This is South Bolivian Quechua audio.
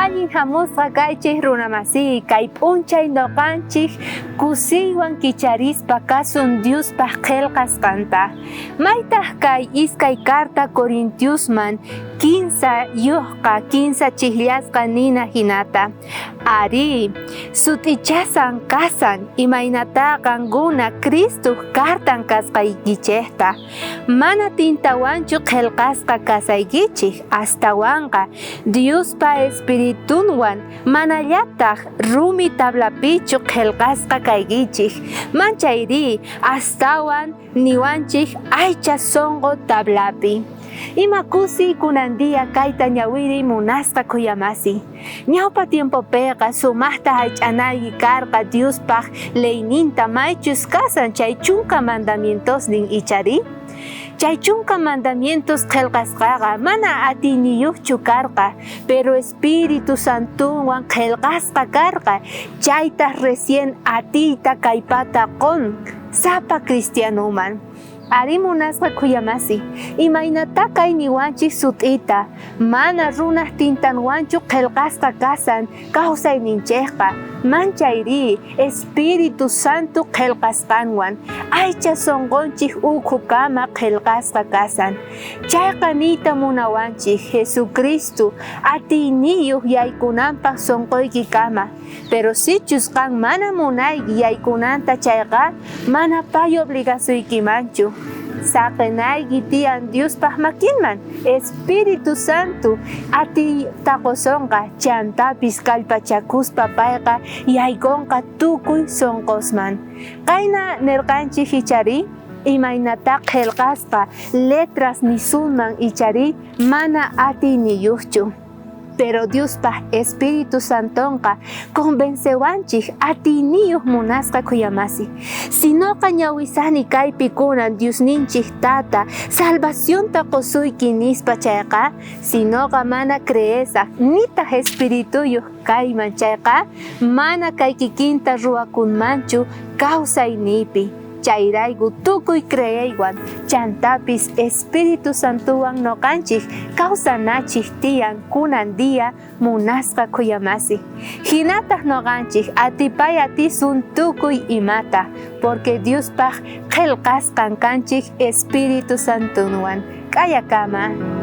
Allin hamusqa kaychej runamasiy, kay p'unchay noqanchej kusiywan kicharispa kasun Diospaj qhelqasqanta. Maytaj kay iskay carta Corintiosman kinsa yojqa kinsa chijllasqa nina jinata. Arí, sut'ichasan kasan imaynatá qankuna Cristoj cartan kasqaykichejta. Mana tintawanchu qhelqasqa kasaykichej, astawanqa Diospa Espiritunwan manallataj rumi tablapichu qhelqasqa kaykichej, manchayrí astawan niwanchej aycha sonqo tablapi. Ima kusiy kunan día kayta ñawiriy munasqa khuyamasiy. Ñawpa tiempopeqa sumajta jallch'anayki karqa Diospaj leyninta maychus kasan chay chunka mandamientosnin icharí? Chay chunka mandamientos qhelqasqaqa mana atiyniyojchu karqa, pero Espíritu Santonwan qhelqasqa karqa, chaytaj recién atiyta kallpata qon sapa cristianoman. Arí munasqa khuyamasi, imaynatá kay niwanchej sut'ita, mana runaj tintanwanchu qhelqasqa kasan kawsayninchejqa, manchayrí Espíritu Santo qhelqasqanwan aycha sonqonchej ukhukama qhelqasqa kasan. Chayqa niyta munawanchej Jesucristo atiyniyoj yaykunanpaj sonqoykikama. Pero sichus qan mana munayki yaykunanta chayqa, mana pay obligasuykimanchu. Saqenayki tiyan Diospaj makinman, Espíritu Santo atiyta qosonqa, chantapis kallpachakuspa payqa yaykonqa tukuy sonqosman. Qayna nerqanchej icharí? Imaynatá qhelqasqa letras nisunman icharí mana atiyniyojchu? Pero Diospaj Espíritu Santonqa convencewanchej atiyniyoj munasqa khuyamasi. Sinoqa ñawisani kaypi kunan Diosninchej Tata salvacionta qosuyki nispa chayqa, sinoqa mana creesaj nitaj Espirituyoj kayman chayqa, mana kay kikinta ruwakunmanchu kawsayniypi. Chayrayku tukuy creeywan, chantapis Espíritu Santowan noqanchej kawsanachej tiyan kunan día munasqa khuyamasi. Jinataj noqanchej atipay atisun tukuy imata, porque Diospaj qhelqasqan kanchej Espíritu Santonwan. K'ayakama.